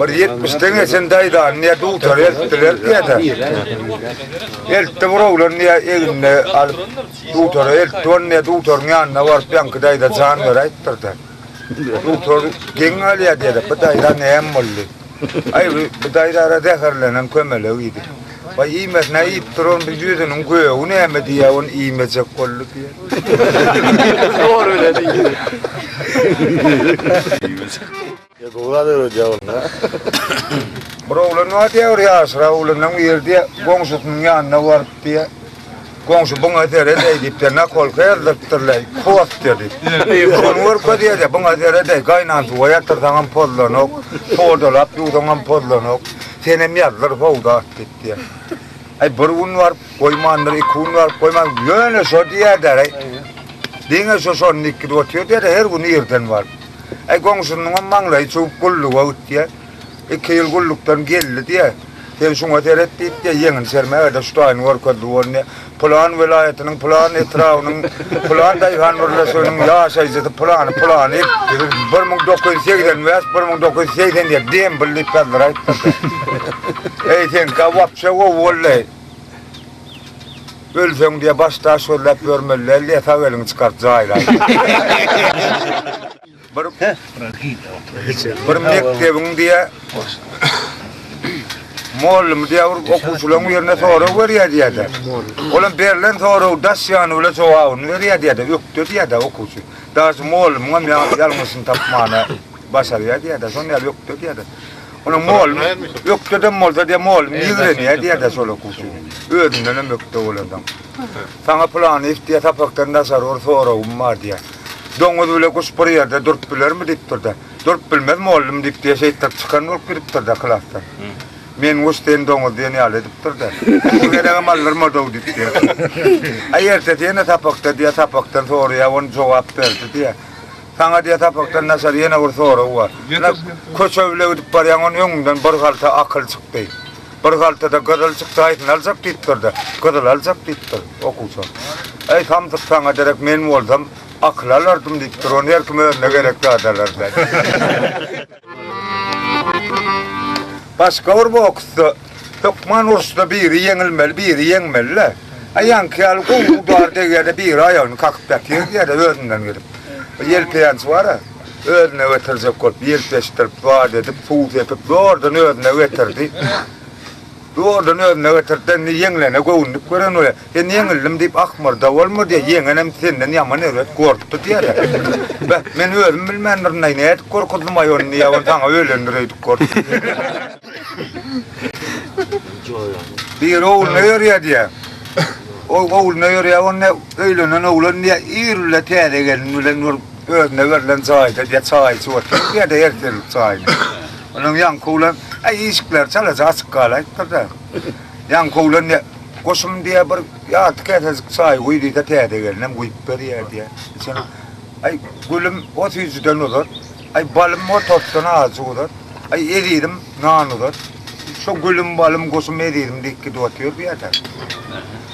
Bir ýetmişden geçen daýzany diýýär, dugtara eltdiler diýýär-de. Eltdi bir oglan diýýär, egnine alyp dugtara eltdi, ony diýýär, dugtaryň ýanyna baryp ýaňky daýza jan beräýipdir-de. Dugtar geň galýar diýýär-de, bu daýza näme boldy? Aý, bu daýzara zäherlenen kömelek iýdi. Waý, iýmesine iýip duran bu ýüzüniň gögi näme diýýär, ony iýmejek boldy diýýär. Dogry bilen iýdi. Bir oglan bar diýýär, bir ýaşrak oglanlaryň biri diýýär, goňşusynyň ýanyna baryp diýýär, Goňşy buňa seret-eý diýipdir, nakolka ýazdyrypdyrlaý, kostýa diýip. Şony görkezýär-de, buňa seret-eý, gaýnan suwa ýatyrsaňam pozlanok, sodalap ýuwsaňam pozlanok, senem ýazdyr how zat diýip diýýär. Aý, bir gün baryp goýmandyr, iki gün baryp goýman, ýöne şo diýýär-dä, diňe şo şony diýip gidip otyr diýýär-de, her gün irden baryp. Aý, goňşynyňam maňlaýy çüwüp gulluga gitýär. Iki ýyl gullukdan geldi diýýär. Sen şuňa seret diýip diýýär, ýeňini sermäge-de şu taýyny görkezdi boldy. Pylan welaýatynyň pylan etrabynyň pylan daýhan birleşiginiň ýaşaýjysy pylany pylany 1985 1987 dembl diýip ýazdyraýypdyr. Eý seňkä wapşe gowy boldy. Ölseň diýýär, baş daş gözläp ýörmeli däl diýýär, sag eliňi çykaryp jaýlaý. Bir bir mekdebiň diýe mollumy diýe bir okuwçylaryň birine sorag berýär diýýär. Olam berlen soragy daş ýany bilen jogabyny berýär diýýär, ökde diýýär okuwçy. Daş mollumyň hem ýalňyşyny tapmany başarýar diýýär, şonuň ýaly ökde diýýär. Onuň mollum ökdedem bolsa diýýär, mollum ýigrenýär diýýär şol okuwçyny. Özünden hem ökde bolansoň. Saňa pylanyýew diýýär, sapakdan daşary bir soragym bar diýýär. Doňuz bile guş bir ýerde durup bilermi diýipdir-de. Durup bilmez mollum diýip diýýär, şeýtdirip çykan bolup gidipdir-de klasdan. Men guş, sen doňuz diýen ýaly edipdir-de. Bu gezegem aldyrmad-ow diýip diýýär. Aý ertesi ýene sapakda diýýär, sapakdan soraýar, ony jogap berdi diýýär. Saňa diýýär sapakdan daşary ýene bir sorag bar. Köçe bile gidip barýaň, onuň öňüňden bir halta akyl çykdy. Bir haltada gyzyl çyksa haýsyny aljak diýipdir-de, gyzyl aljak diýipdir okuwçy. Äý, samsyk saňa derek men bolsam akyl alardym diýipdir, ony her kim özüne gerek zat alar-da. Başga bir boksda hökman uruşda biri ýeňilmeli, biri ýeňmeli-le. Aý, ýaňky ýaly gowy udar degýär-de biri aýagyny kakyp ýatyr diýýär-de özünden gidip. Ýelpeýänçi bar-a. Özüne getirjek bolup, ýelpeşdirip, zat edip, suw sepip, zordan özüne getirdi. Zordan özüne getirdi-de, indi ýeňlene göwünlik beren bolýar. Sen ýeňildim diýip ahmyrda bolma diýýär, ýeňenem senden ýaman erbet gorkdy diýýär. Beh, men özüm bilmändirin-aý, nädip gorkuzdym-aý ony diýýär, ony saňa ölendir öýdüp gorkdum. Biri ogluna ýörýär diýýär. Ol ogluna ýörýär, onda öýlenen oglan diýýär, ir bile täze gelin bilen bir Özüne berlen jaýda diýýär, çaý içip otyr diýýär-de, ertirlik çaýyny. Onuň ýaňky oglan, Äý, işikleri çalaja açyk galaýypdyr-da. Ýaňky oglan diýýär, Goşum diýýär, bir ýarty käsejik çaý guý diýse, täze gelinem guýup berýär diýýär. Içen, Aý, gülüm, o süýjüden uzat. Aý, balym, o tortdan azajyk uzat. Aý, ezizim, nan uzat. Şo gülüm, balym, guşum, ezizim diýip gidip otyr diýýär-de.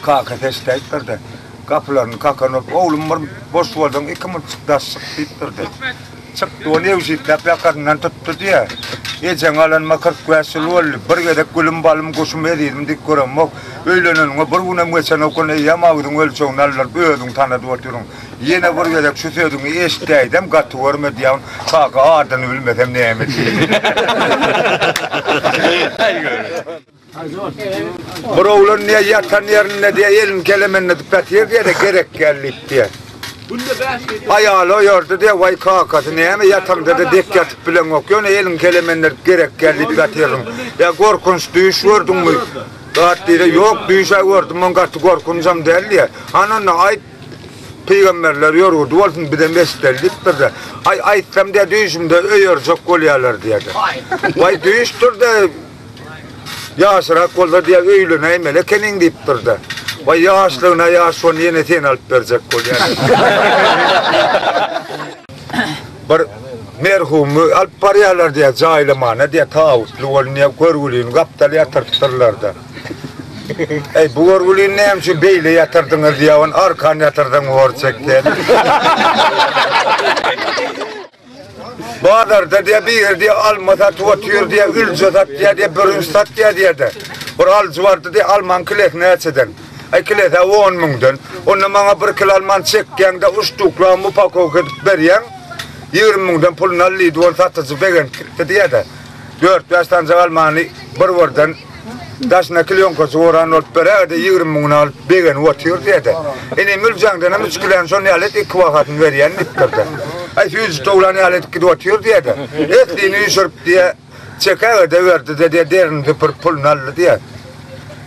Kakasy eşidäýipdir-de. Gapylaryny kakan bolup, Oglum, bir boş bolsaň, iki murtjyk daş çyk diýipdir-de. Çykdy, ony ewşitläp ýakasyndan tutdy diýýär. Ejeňi alanyma 45 ýyl boldy. Bir gezek gülüm, balym, guşum, ezizim diýip göremok. Öýleneniňe bir günem geçenok, ony eýýäm agzyň ölçegini aldyryp, özüň tanadyp otyryň. Ýene bir gezek şu sözüňi eşidäýsem, gaty görme diýýär. Kaka, adyny bilmesem näme diýeýin. Bir oglan diýýär, ýatan ýerinde diýýär, elini kelemenledip ýatyr diýýär-de, gerek gel diýip diýýär. Aýaly oýardy diýýär, waý kakasy näme ýataňda-da dek ýatyp bileňok, ýöne eliňi kelemenledip gerek gel diýip ýatyrsyň. Ýa gorkunç düýş gördüňmi? Zat diýse, ýok düýş-ä gördüm, oň gaty gorkunjam däl diýýär. Hany onda aýt, pygamberler ýörgüdi bolsun, bizem eşideli diýipdir-de. Aý, aýtsam diýýär, düýşümde öýerjek bolýarlar diýýär-de. Waý düýşdür-de, Ýaşrak bolsa diýýär, öýlenäýmeli ekeniň diýipdir-de. Waý, ýaşlygyna ýaş ony ýene sen alyp berjek bolýar. Bir merhumy alyp barýarlar diýýär, jaýlamana diýýär, tabutly bolun diýýär, görgülini gapdal ýatyrypdyrlar-da. Eý, bu görgülini näme üçin beýle ýatyrdyňyz diýýär, ony arkan ýatyrsaň borçak diýýär. Bazarda diýýär, biri diýýär, alma satyp otyr diýýär, ülje satýar diýýär, bürünç satýar diýýär-de. Bir alyjy bardy diýýär, almaň kilesi näçeden? Aý, kilesi-ä on müňden. Onda maňa bir kilo almany çekýäň-de, uştuklam upakowka edip berýäň. 20 müňden puluny al diýdi, ol satyjy begenip gitdi diýýär-de. Dört-bäş sanjak almany bir-birden daşyna klýonkajyk oran bolup berägede 20 müňüni alyp begenip otyr diýýär-de. Inim üljaňdenem üç kiläni şon ýaly et iki bahasyny berýän diýipdir-de. Aý süýji towlan ýaly edip gidip otyr diýýär-de. Eslini üýşürip diýýär, çekägede berdi-de diýýär, derini süpürip puluny aldy diýýär.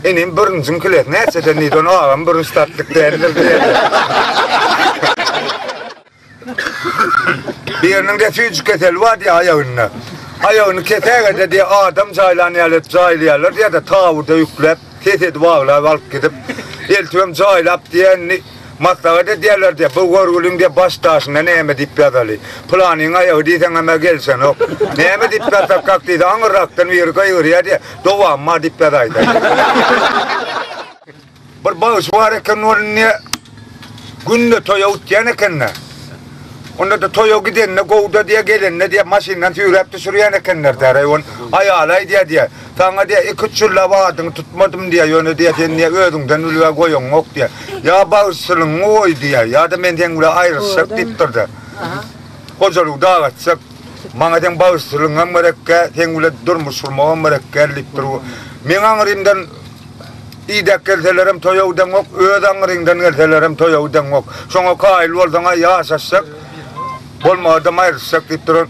Inim bürünjiň kilesi näçeden diýdi, ony agam bürünç satlyk däldir diýýär. Biriniň-de süýji keseli bar diýýär aýagynda. Aýagyny kesägede diýýär, adam jaýlan ýaly edip jaýlaýarlar diýýär-de, tabyda ýükläp, ses edip aglap alyp gidip, eltibem jaýlap diýýär, indi maslahat edýärler diýýär, bu görgüliň diýýär, baş daşynda näme diýip ýazaly. Pylanyň aýagy diýseňem-ä gelşenok. Näme diýip ýazsak diýse, aňyrrakdan biri gygyrýar diýýär, dowamy bar diýip ýazaýda. Bir bagşy bar eken ol indi günde toýa gitýän ekende. Onda-da toýa gidende gowda diýe gelende diýe maşyndan süýräp düşürýän ekenler däre ol aýaly aýdýar diýe. Saňa diýe iki-üç ýyllap adyňy tutmadym diýe ýöne diýe sen diýe özüňden ülgä goýaňok diýe. Ýa bagşylygyňy goý diýe ýa-da men seň bilen aýrylyşjak diýipdir-de. Hojalygy dagatjak. Maňa seň bagşylygyňam gerekgä, seň bilen durmuş gurmagam gerekgä diýipdir. Meň aňrymdan Idäp gelselerem toýa gideňok, öz aňryňdan gelselerem toýa gideňok. Şoňa kaýyl bolsaň-a ýaşaşjak, bolmadam aýrylyşjak diýip duran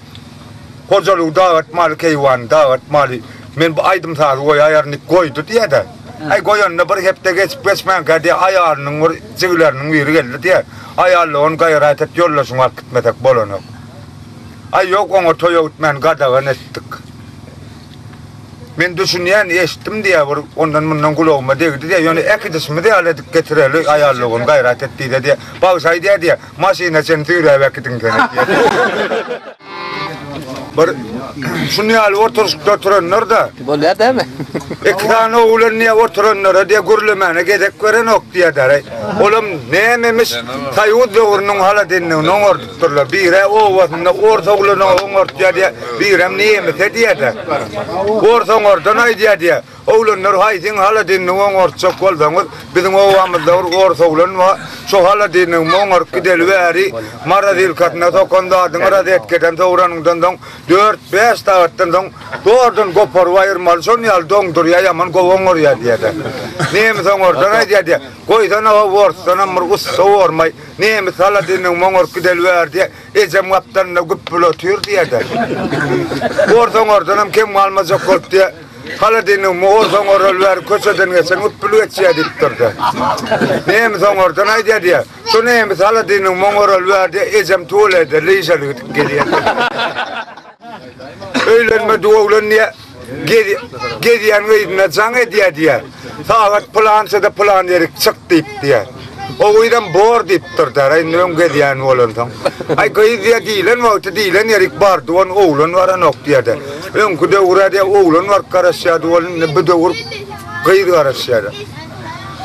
hojalygy dagatmaly, keýwany dagatmaly. Men bu aýdym-sazy goýaýaryn diýip goýdy diýýär-de. Aý, goýanyna bir hepde geçip-geçmänkä diýýär, aýalynyň bir jigileriniň biri geldi diýýär. Aýal ony gaýrat et, ýoldaşyňy alyp gitmesek bolanok. Aý, ýok, oňa toýa gitmäni gadagan etdik. Men düşünýän, eşitdim diýýär, bir ondan-mundan gulagyma degdi diýýär, ýöne äkidişimiz ýaly edip getireli, aýal dogan gaýrat et diýdi diýýär. Bagşy aýdýar diýýär, maşyna çenli süýräp äkidiň seni diýýär. Bir şuny ýaly oturyşykda oturanlar-da. Bolýar dämi? Iki sany oglan diýýär, oturanlara diýýär, gürlemäne gezek berenok diýýär. Olam nämemiş, soýuz döwrüniň holodilnigini oňardypdyrlar. Biri obasynda ors oglany oňartýar diýýär, birem nemise diýýär-de. Ors oňardan aýdýar diýýär. Oglanlar haýsyň holodilnigi oňartjak bolsaňyz, biziň obamyzda bir ors oglan bar. Şo holodilnigimi oňaryp gideli bäri, morozilkasyna sokan zadyňy rozetkeden sogranyňdan soň, Dört-bäş sagatdan soň zordan goparyp aýyrmaly, şon ýaly doňdurýar, ýaman gowy oňarýar diýýär-de. Nemis oňardan aýdýar diýýär, Goýsana-ow, orsdanam bir ussa bormaý, nemis holodilnigimi oňaryp gideli bäri diýýär, ejem gapdalynda güpbül otyr diýýär-de. Ors oňardanam kem galmajak bolup diýýär, holodilnigimi ors oňaraly bäri köçeden geçen güpbül geçýär diýipdir-de. Nemis oňardan aýdýar diýýär, Şu nemis holodilnigimi oňaraly bäri diýýär, ejem tuwalede lyžaly gidip gelýär. Öýlenmedik oglan diýýär, gezýän gyzyna jaň edýär diýýär. Sagat pylançada pylan ýerik çyk diýip diýýär. O gyzam bor diýipdir-dä, indi öň gezýän bolansoň. Aý gyz diýýär, diýlen wagty diýlen ýerik bardy, ony oglan baranok diýýär-de. Öňki döwür-ä diýýär, oglan baryp garaşýardy, ol indi bu döwür gyz garaşýar.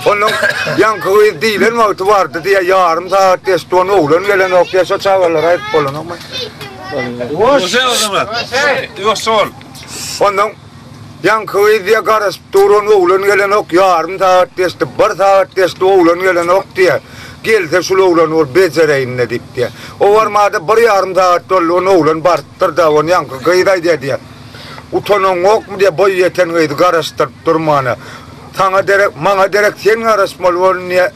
Ondan ýaňky gyz diýlen wagty bardy diýýär, ýarym sagat geçdi, ony oglan gelenok diýýär, şo çagalara aýryp bolanokmy? Ondan ýaňky gyz diýýär, garaşyp dur, ony oglan gelenok, ýarym sagat geçdi, bir sagat geçdi, oglan gelenok diýýär. Gelse şul oglany bir bejereýin-le diýip diýýär. O barmada bir ýarym sagat boldy, ony oglan barypdyr-da, ony ýaňky gyz aýdýar diýýär. Utanaňokmy diýýär, boý ýeten gyzy garaşdyryp durmana. Saňa derek, maňa derek sen garaşmaly bolun diýýär.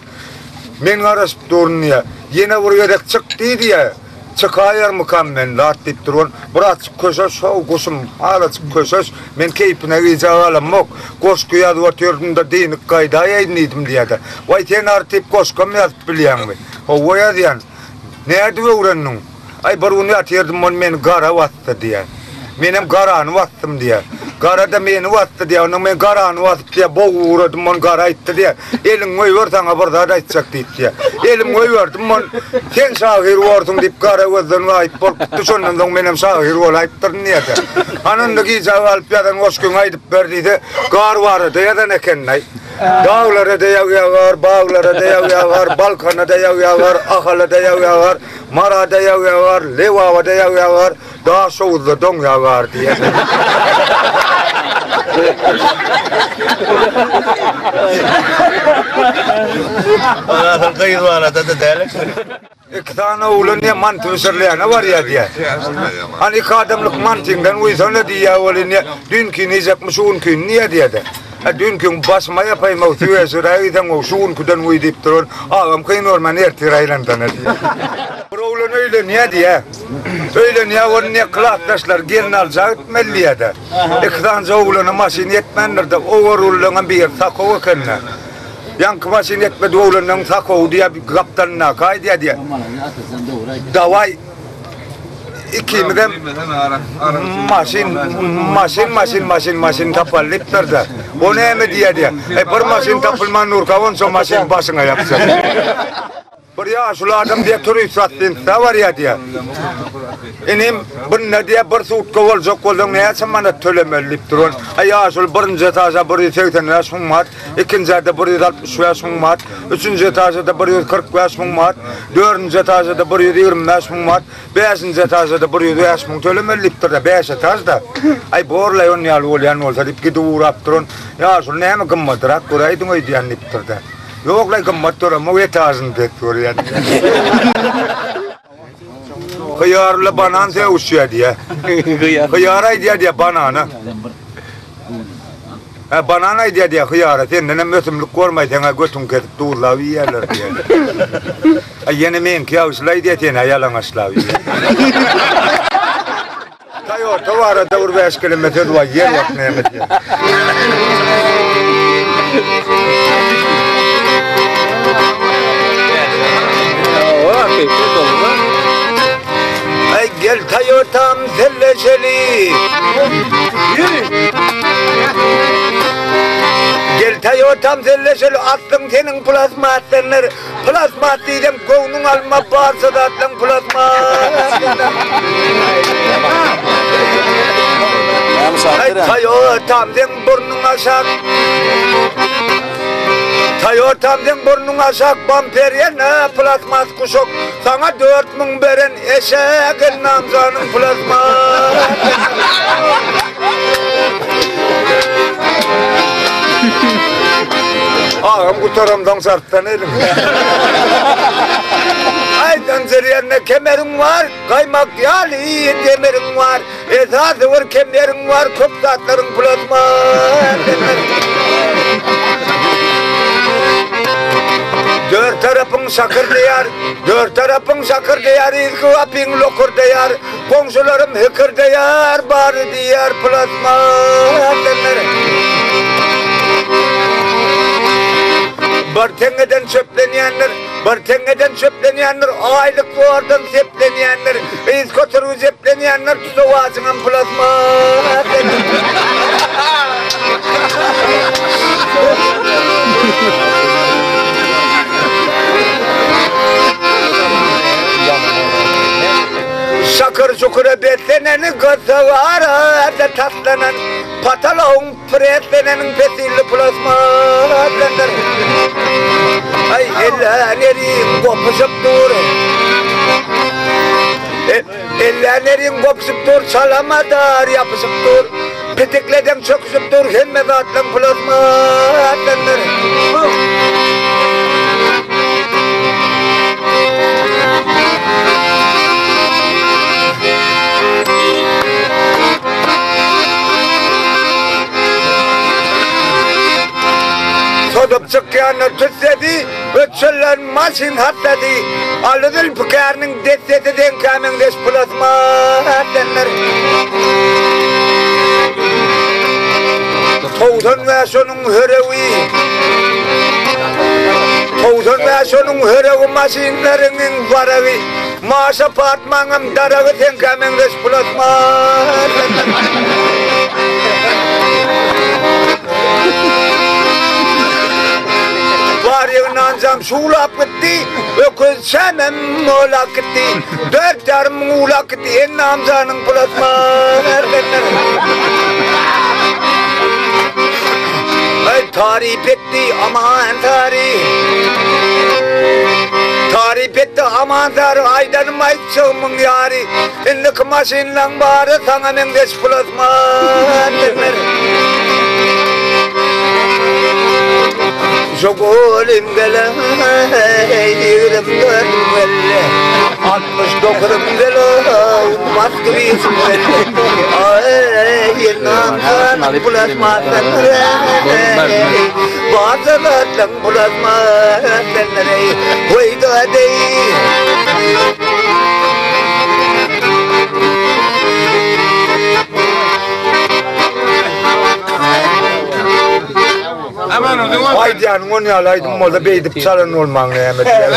Men garaşyp durun diýýär. Ýene bir gezek çyk diý diýýär. Çykaýarmykam men zat diýip durun. Birazjyk köşeş, how guşum, azajyk köşeş. Men keýpine gijä galamok. Goşgy ýazyp otyrdym-da, dynyp gaýdaýaýyn diýdim diýýär-de. Waý, sen artyp goşgam ýazyp bilýäňmi? Hawa, ýazýan. Nädip öwrendiň? Aý, bir gün ýatyrdym, ony meni gara basdy diýýär. Menem garany basdym diýýär. Gara-da meni basdy diýýär. Ondan men garany basyp diýýär, bogup ugradym, ony gara aýtdy diýýär. Eliňi goýber, saňa bir zat aýtjak diýip diýýär. Elimi goýberdim, ony sen şahyr borsuň diýip gara gözden gaýyp bolup gitdi. Şondan soň menem şahyr bolaýypdyryn diýýär-de. Hany onda gijä galyp ýazan goşgyňy aýdyp ber diýse, gar barada ýazan eken-laý. Daglara-da ýag ýagar, baglara-da ýag ýagar, Balkana-da ýag ýagar, Ahala-da ýag ýagar, Mara-da ýag ýagar, Lebaba-da ýag ýagar, Daşoguzda doň ýagar diýen. Asyl gyz barada-da däl ekeni. Iki sany oglan diýýär, manty bişirilýäne barýar diýýär. Hany iki adamlyk mantyňdan guýsana diýýär welin diýýär, düýnkini iýjekmi, şu günkini diýýär diýýär-de. Hä, düýnkiň başyma ýapaýyn-ow, süýeşiräk iýseň-ow, şu günküden guý diýip duran, agam kyn görmän ertir aýlansana diýýär. Bir oglan öýlenýär diýýär. Öýlenýär welin diýýär, klasdaşlary gelin alyja gitmeli diýýär-de. Iki sanyja oglana maşyn ýetmändir-de, owarullaňam biri sakow eken-de. Ýaňky maşyn ýetmedi oglanlaryň sakowy diýýär, gapdalyndaky aýdýar diýýär. Dawaý ikimizem maşyn, maşyn, maşyn, maşyn, maşyn tapaly diýipdir-de. O näme diýýär diýýär. E bir maşyn tapylman durka onça maşyn başyňa ýapjak. Bir ýaşuly adam diýýär, turist gostinitsa barýar diýýär. Inim, bunda diýýär, bir sutka boljak bolsaň näçe manat tölemeli diýip duran. A ýaşuly birinji etaža 185 müň manat, ikinji-de 165 müň manat, üçünji etaža-da 145 müň manat, dördünji etaža-da 125 müň manat, bäşinji etaža-da 105 müň tölemeli diýipdir-de, bäş etažda. Aý, borlaý on ýaly bolýan bolsa diýip gidip ugrap duran. Ýaşuly näme gymmadrak göräýdiň öýdýän diýipdir-de. Ýok-laý gymmat göremok etažyny pes görýän. Hyýar bilen banan sögüşýär diýýär. Hyýar aýdýar diýýär banana. Hä banan aýdýar diýýär hyýara sendenem ösümlik görmäý seňä götüňi kesip duzlap iýerler diýýär. Aý ýene meňki ýagşylaý diýýär sen-ä ýalaňaçlap iýýär. Toyota barada bir bäş keleme söz bar, ýer bak näme diýýär. Aý gel Toyotam selleşeli. Ýürü. Gel Toyotam selleşeli, aslyň seniň plastmasdandyr. Plastmas diýsem göwnüň alma barça zatlaň plastmas. Aý Toyotam seň burnuň aşak. Toyotam seň burnuň aşak bamper ýene plastmas guşak. Saňa 4000 beren eşek Ennamjanyň plastmas. Agam gutaramsoň sartdan elim. Aý zynjyr ýerine kemeriň bar, gaýmak ýaly demiriň bar. Esasy bir kemeriň bar, köp zatlaryň plazma. Dört tarapyň şakyrdaýar, dört tarapyň şakyrdaýar, yzky gapyň lokurdaýar. Goňşularym hikirdeýär, bary diýýär plazma demir. Bir teňňeden çöplenýändir, bir teňňeden çöplenýändir, aýlyk zordan seplenýändir, yz kötürgi jeplenýändir, tutawajyňam plazma demir. Şakyr-şukura besleneni gyzygara-da taslanan patalogyň presleneniň pesilli plastmasdandyr. Aý, ellän eriň gopuşyp dur. Ellän eriň gopuşyp dur, çalamadar ýapyşyp dur. Pitikledeň çöküşip dur, hemme zatlaň plastmasdandyr. Sozup çykýanlar tüssesi, ötüşenleriň maşyn hassasy, Aly Zülpükäriniň dessesi seňkä meňzeş plasmasdandyr. 95 onuň hörewi. 95 onuň hörewi maşynlaryňyň waragy. Maşa Patmaňam daragy seňkä meňzeş plasmas. Bar ýygnanjam şuwlap gitdi, öküzçämem molap gitdi. Dört ýarym müň uwlap gitdi, Ennamjanyň plasmas. Aý, ta. Taryp etdi Aman Sary. Taryp etdi Aman Sary aýdanym aýtjagymyň ýary. Indiki maşynlaň bary saňa meňzeş plazma demir. Žigulim gele 24 gelle 69 gele Moskwiçim gelle Aý ýygnansan plazma Bazarlaň plazma Hoý da deý. Aýdýanyň on ýaly aýdym bolsa beýdip çalan bolmaň näme diýýär.